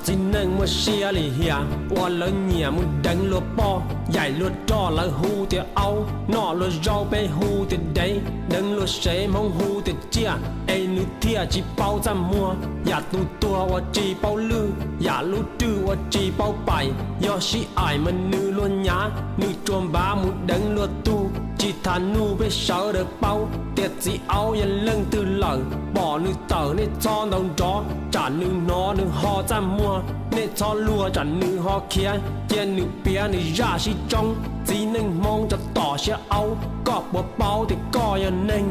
Txiv neej muaj siab li hiam, ua lawv nyiam mus deev luag poj, yaim luag roj lawv hu tias aub, noj luag zaub peb hu tias dev, deev luag sev Hmoob hu tias tsiaj, es nws thiaj tsis paub txaj muag. Yam tus tuag ua tsis paub lwj, yam lub rwj ua tsis paub paim, yog sib aim mas nws luag nyav, nws tsuas npav mus deev luag tug. Tsis tham nuj peb sawv daws paub, tias txiv aub yog leej twg lawm, pom nws tawm nej txhob ntaus nrov, tsam nws hnov nws ho txaj muag, nej txhob luag tsam nws ho khiav, cia nws piav nws zaj sib tsoob. Txiv neej Hmoob cov tom siab aub, koj puas paub tias koj yog neeg?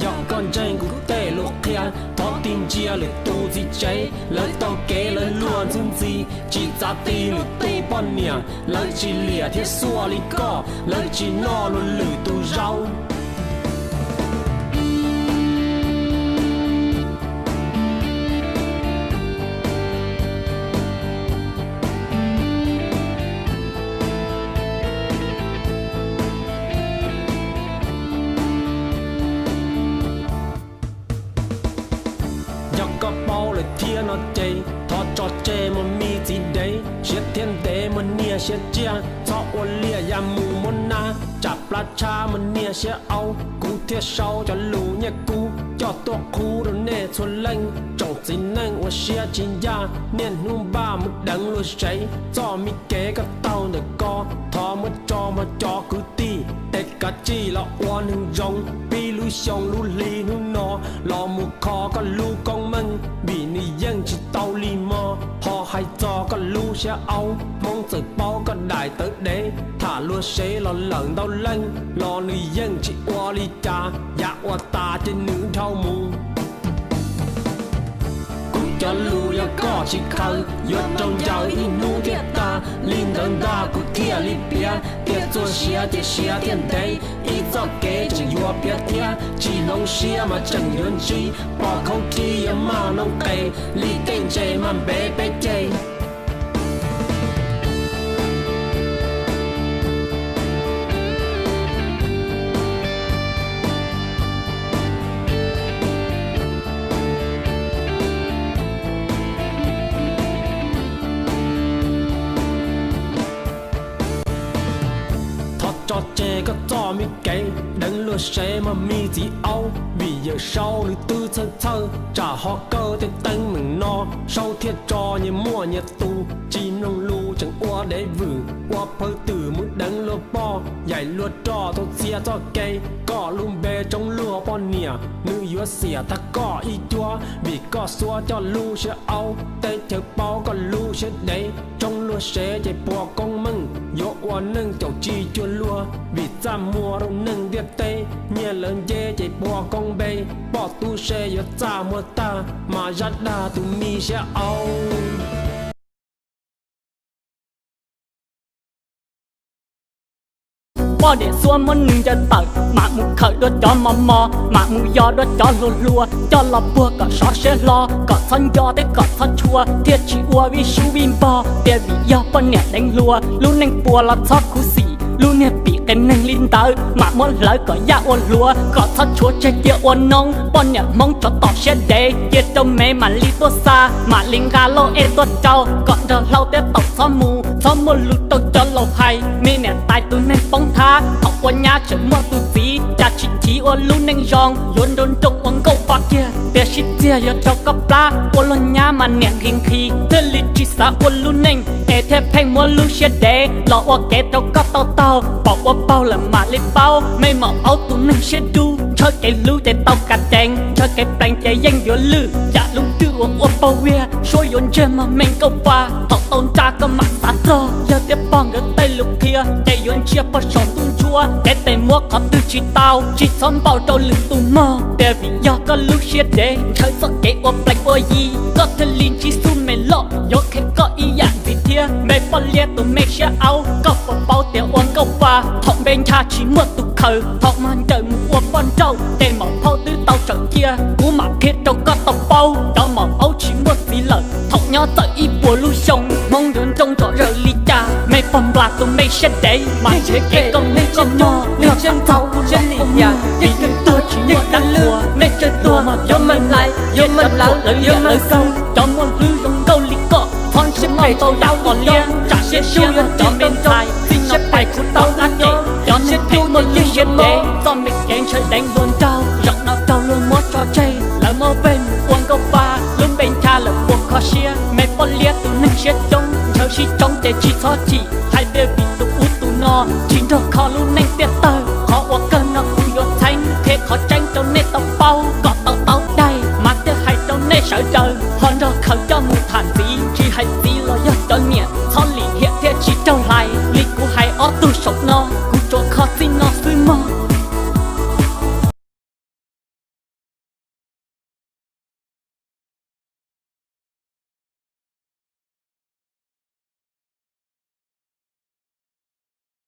Yog koj ntseeg kuv tej lus qhia, thov tig ntsia lwm tus txiv tsev, lawv taug kev lawv luag ntxwb ntxi, tsis txav ti lwm tus poj niam, lawv tsis liam thiab xuaj li koj, lawv tsis noj luag lwm tus zaub. Yog koj paub lawm thiab no ces, thov tso tseg muag me txiv dev, siav thiab ntev muag niag siav tsiaj, txhob ua liaj ya mus muab nab, tsam plab tshab muag niag siab aub. Kuv thiaj sau cov lus nyiaj kub coj tuaj qhuab rau nej txhua leej, tsoom txiv neej ua siab tsis ncaj, niaj hnub npaj mus deev luag sev. Txoj me kev koj taug ntawm ko, thov muab tso mog cov kwv tij, es kav tsij los ua neeg zoo, pib lub xyoo lub hli hnub no los mus kho koj lub koob meej, vim nws yeej tsis tau lig hmo. Ho hais txog koj lub siab aub, Hmoob txawm paub koj daim tawv dev, tham luag sev los lawm ntau leej, los nws yeej tsis ua li cas, yav ua tas ces nws dhau mus. Kuv cov lus yog koj tsis khaws, yuav raug ncaws ib hnub thiaj tag, li ntawd ntag kuv thiaj li piav, tias txuag siav ces siav thiaj ntev, ib txoj kev tseem yuav piav thiab, tsis hloov siab mas tseem yuav ntsib, pom khoob rhib yuav maj noob qes, li tej ntses mas npev peb ceg. Thov tso tseg koj txoj me kev deev luag sev mog me txiv aub, vim Yawm Saub nws twb txhawj txhawj, tsam ho kawj tej teeb meem no, Saub thiaj tso nyias muaj nyias tus, tsis mloog lus tseem ua dev vwm, ua phawj twm mus deev luag poj, yaim luag roj tau txia txoj kev, koj lub npe tsoob luag poj niam, nws yuav xiam tag koj ib cuab, vim koj xuab coj lub siab aub, teb chaws paub koj lub siab dev, tsoob luag sev ces puas koob meej, yuav ua neej caum tsis cuag luag, vim txaj muag rau neeg ntiaj teb, nyiag lawv ncej ces puas koob npe, poj tub se yuav txaj muag tag, mas zaj dag tus me siab aub. Poj niam xuab muab nws ncaws tawm, mam mus khawm dua cov mos mos, mam mus yos dua cov hluas hluas, coj los puag kom sov siab hlo, kom txhob nco thiab kom txhob tshua, thiaj tsis ua vij sub vij npog, tias vim yog poj niam deev hluas, lub neej puas los txhob khuv xim, lub niag pim qias neeg li ntawd, mam muab hlawv kom yaj ua hluas, kom txhob tshuav tseg cia ua noob, poj niam Hmoob tsov tom siab dev, cia rau me mam li tuaj xa, mam li nqa lauj ej tuaj rau, kom nrog hlau thiab taum txhob mus, txhob muaj lus rau cov laus hais, me niam tais tus neeg poob thab, thaum ua nyab tseem muaj tus txiv, cas tsis chiv ua lub neej zoo, yuav nroo nroo ua nkauj pov kiag, tias sib txiag yuav rau koj plab, ua luag nyab mas niam nqhis nqhis, thiaj li tsis xav ua lub neej, es thiaj pheej muab lub siab dev, los ua kev rau koj tau taug, pom ua paug lawm mam li paub, me maum aub tus neeg siab dub, ntshaw kev hlub ces tau kav ceev, ntshaw kev pleev ces yeej yuav lwj, yam lub rwj uas ua paug viag, suab yuav ntsiag mog me nkauj pa, thaum tau nra koj mam xav txog, yog tias pog nkawd tej lus qhia, ces yuav ntsiag pog saum ntuj ntsuab, kev tes muab qhov twg tsis tau, tsis txhob npau rau lwm tus mog, tias vim yog koj lub siab dev, ntshaw txoj kev ua pleev ua yi, koj thiaj li ntsib xub me loj, yuav qhia koj ib yam ntxiv thiab, me poj liab tus me siab aub, koj puas paub tias ua nkauj pa, thaum npe ncha tsis muaj tus khaws, thaum mag ncaws mus ua poj nrauj, ces maum phaub twb tau tsawm cia, kuv mam qhia rau koj tau paub, cov maum aub tsis muaj txiv lawm, thaum nyob txawm ib puas lub xyoo, Hmoob yuav nroo nrog zawg li cas, me pog nplas tus me siab dev, mam nrhiav kev kauj neeg koj mog, yog txhob txhaum kuv los ua mog, vim yus tuag Tsis muaj dab qhuas nej tsawg tuag, yuav meej lawv, yuav meej lawv, yuav meej xaus. Cov muaj hlwb zoo nkauj li koj, txhob ntshai ntau dab qos liab. Tsam siab siab yog cov me ntxhais, txij no pais kuv tau dab tsi. Cov neeg phem muaj lwj siab dev, txoj me kev ntshaw deev hluas nraug, zaum no raug luag muab tso tseg. Lawv muab peb mus ua nkauj pab, lub npe ncha lawm puas kho siab. Me poj liab tus neeg siab coob, ntshaw sib tsoob ces tsis txhob chim. Hais tias vim tus ub tus no, tsis nrog kho lub neej tiaj tawg. Qhov uas kawg no kuv yuav txheeb, qhia qhov tseeb rau nej tau paub kom tau taub daig. Mas thiaj hais rau nej sawv daws ho nrog khaws coj mus tham ntxiv. Tsis hais txiv los yog cov niam, txhob lim hiam thiaj tsis raug hlais.